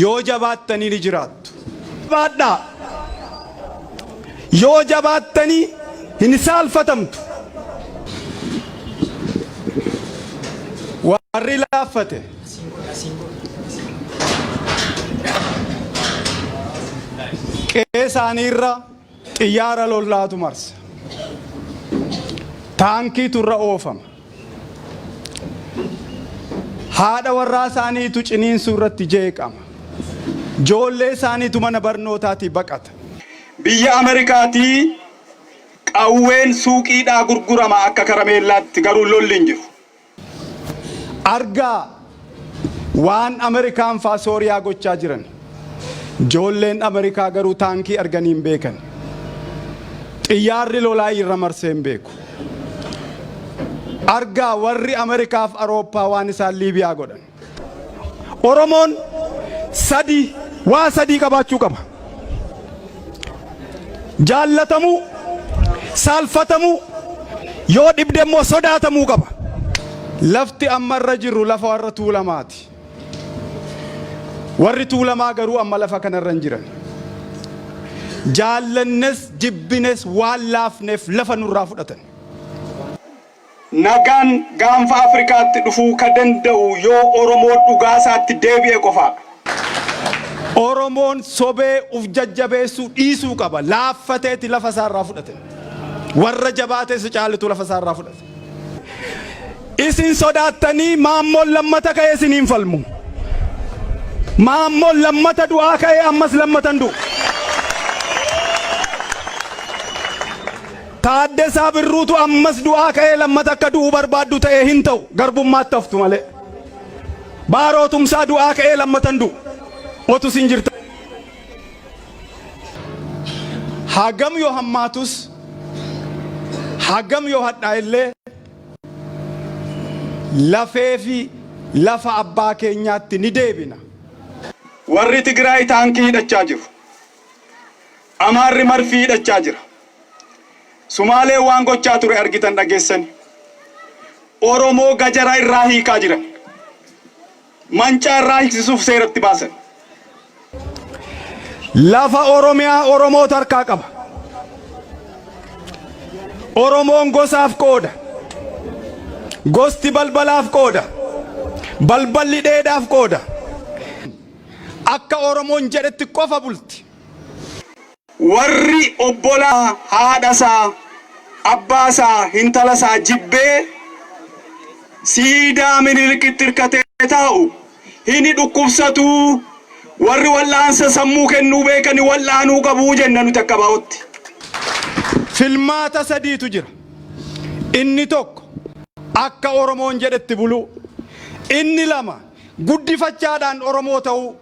Yoo jabaattanii ni jiraattu. Jabaadhaa! Yoo jabaattanii hin saalfatamtu. Warri laaffate. Qe'ee isaanii irra xiyyaara lollaatu marsa. Taankiitu irra oofama. Haadha warraa isaaniitu ciniinsuu irratti jeeqama. Joollee isaaniitu mana barnootaatii baqata. Biyya Amerikaatii qawween suuqiidhaa gurgurama akka karameellaatti garuu lolli hin jiru. Argaa waan Amerikaan faa Sooriyaa gochaa jiran. Joolleen Amerikaa garuu taankii arganii hin beekan. Xiyyaarri lolaa irra marsee hin beeku. Argaa warri Amerikaaf Arooppaa waan isaan Liibiyaa godhan. Oromoon sadii waa sadii qabaachuu qaba. Jaallatamuu, saalfatamuu, yoo dhibde immoo sodaatamuu qaba. Lafti amma irra jirru lafa warra Tuulamaati. Warri Tuulamaa garuu amma lafa kanarra hin jiran. Jaallannes jibbines waan laafneef lafa nurraa fudhatan. Nagaan gaanfa Afrikaatti dhufuu ka danda'u yoo Oromoon dhugaasaatti deebi'e qofaadha. Oromoon sobee uf jajjabeessuu dhiisuu qaba. Laaffateeti lafa isaa irraa fudhate. Warra jabaatee isa caalitu lafa isaa irraa fudhate. Isin sodaattanii Maammoon lammata ka'ee isiniin falmu. Maammoon lammata du'aa ka'ee ammas lammata hin du'u. Taaddasaa Birruutu ammas du'aa ka'ee lammata akka du'u barbaaddu ta'ee hin ta'u garbummaatti haftu malee. Baaroo Tumsaa du'aa ka'ee lammata hin du'u. Otu isin jirta. Hagam yoo hammaatus hagam yoo hadhaa'ellee lafee fi lafa abbaa keenyaatti ni deebina. Warri Tigraay taankii hidhachaa jiru. Amaarri marfii hidhachaa jira. Sumaaleen waan gochaa ture argitan dhageessani. Oromoo gajara irraa hiikaa jiran. Mancaa irraa hiiksisuuf seeratti baasan. Lafa Oromiyaa Oromootu harkaa qaba. Oromoon gosaaf qooda. Gosti balbalaaf qooda. Balballi dheedaaf qooda. Akka Oromoon jedhetti qofa bulti. Warri obbolaa haadha isaa, abbaa isaa, hintala isaa jibbee siidaa Minilikitti hirkatee taa'u hini dhukkubsatu, warri wal'aansa sammuu kennuu beekani wal'aanuu qabu jenna nuti akka ABOtti. Filmaata sadiitu jira. Inni tokko akka Oromoon jedhetti buluu. Inni lama guddifachaadhaan Oromoo ta'uu.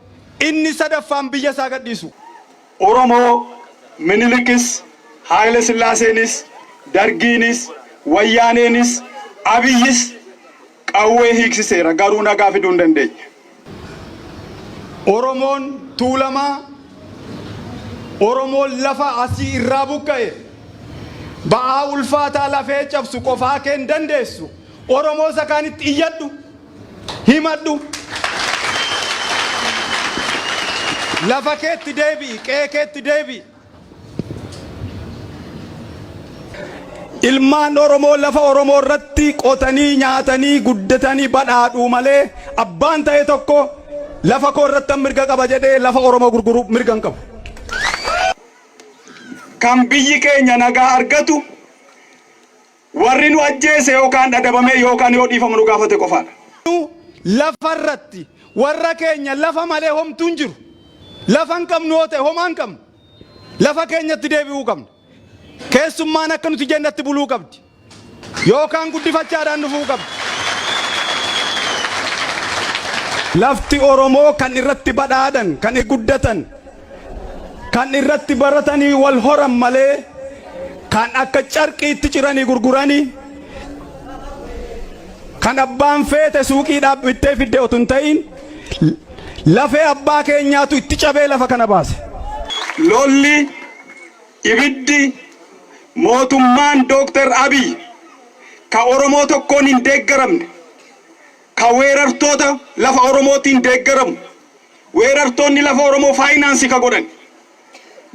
Inni sadaffaan biyya isaa gadhiisuu. Oromoo Minilikis, Haayile Sillaaseenis, Dargiinis, Wayyaaneenis, Abiyyis qawwee hiiksiseera garuu nagaa fiduu hin dandeenye. Oromoon Tuulamaa, Oromoon lafa asii irraa buqqa'e, ba'aa ulfaataa lafee cabsu qofaa kee hin dandeessu. Oromoo isa kaanitti iyyadhu. Himadhu. Lafa keetti deebi'i, qe'ee keetti deebi'i. Ilmaan Oromoo lafa Oromoo irratti qotanii, nyaatanii, guddatanii badhaadhuu malee abbaan ta'e tokko lafa koo irrattan mirga qaba jedhee lafa Oromoo gurguruu mirga hin qabu. Kan biyyi keenya nagaa argatu Warri nu ajjeese yookaan adabamee yookaan yoo dhiifama nu gaafate qofaadha. Nu lafa irratti warra keenya lafa malee homtuu hin jiru. Lafa hin qabnu yoo ta'e homaa hin qabnu. Lafa keenyatti deebi'uu qabna. Keessummaan akka nuti jennetti buluu qabdi. Yookaan guddifachaadhaan dhufuu qabdi. Lafti Oromoo kan irratti badhaadhan, kan guddatan, kan irratti baratanii wal horan malee kan akka carqiitti ciranii gurguranii kan abbaan feete suuqiidhaa bittee fidde otu hin ta'in lafee abbaa keenyaatu itti cabee lafa kana baase. Lolli, ibiddi, mootummaan Dooktar Abiy ka Oromoo tokkoon hin deeggaramne, ka weerartoota lafa Oromootiin deeggaramu, Weerartoonni lafa Oromoo finance ka godhan,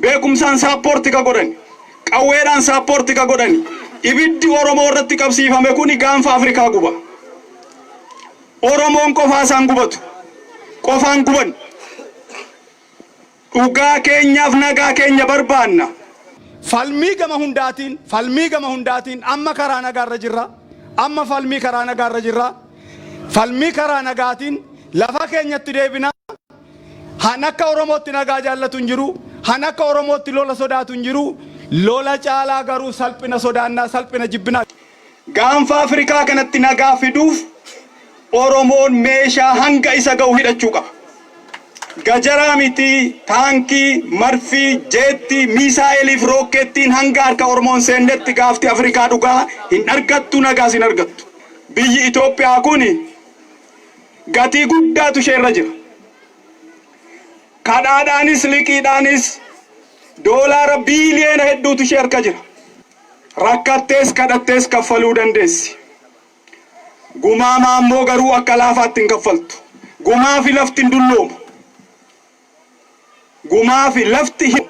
beekumsaan support ka godhan, qawweedhaan support ka godhan, ibiddi Oromoo irratti qabsiifame kuni gaanfa Afrikaa guba. Oromoon qofaa isaan gubatu, qofaan guban. Dhugaa keenyaaf nagaa keenya barbaanna. Falmii gama hundaatiin, falmii gama hundaatiin amma karaa nagaarra jirra. Amma falmii karaa nagaarra jirra. Falmii karaa nagaatiin lafa keenyatti deebina. Han akka Oromootti nagaa jaallatu hin jiru. Han akka Oromootti lola sodaatu hin jiru. Lola caalaa garuu salphina sodaannaa, salphina jibbinaa. Gaanfa Afrikaa kanatti nagaa fiduuf Oromoon meeshaa hanga isa ga'u hidhachuu qaba. Gajaraa miti, taankii, marfii, jeettii, miisaa'eliif rookkeettiin hanga harka Oromoon seennetti gaafti Afrikaa dhugaa hin argattu, nagaas hin argattu. Biyyi Itoophiyaa kun gatii guddaatu ishee irra jira. Kadhaadhaanis liqiidhaanis doolaara biiliyoona hedduutu ishee harka jira. Rakkattees kadhattees kaffaluu dandeessi. Gumaa maammoo garuu akka laafaatti hin kaffaltu. Gumaa fi lafti hin dulloomu. Gumaa fi lafti hin.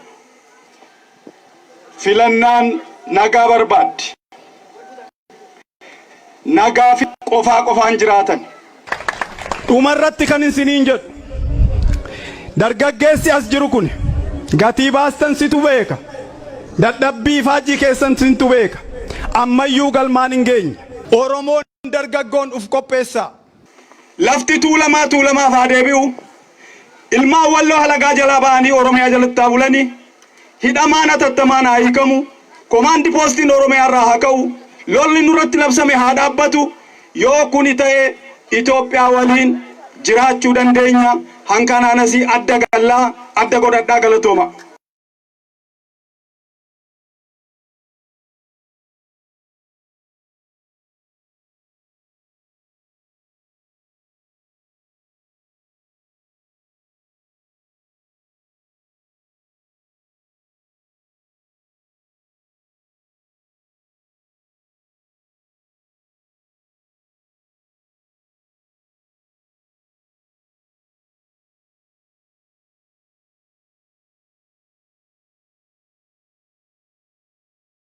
Filannaan nagaa barbaaddi. Nagaa fi qofaa qofaan jiraatan. Dhumarratti kan isiniin jedhu, dargaggeessi as jiru kun, gatii baastan situ beeka. Dadhabbii faajjii keessan sintu beeka. Ammayyuu galmaan hin geenye. Oromoon dargaggoon uf qopheessaa. Lafti Tuulamaa Tuulamaaf haa deebi'u. Ilmaan Walloo halagaa jalaa ba'anii Oromiyaa jalatti haa bulanii. Hidhamaan hatattamaan haa hiikamu. Komaandi poostiin Oromiyaa irraa haa ka'u. Lolli nurratti labsame haa dhaabbatu. Yoo kuni ta'e Itoophiyaa waliin jiraachuu dandeenya. Hankanaan asii adda gallaa adda godhadhaa, galatooma.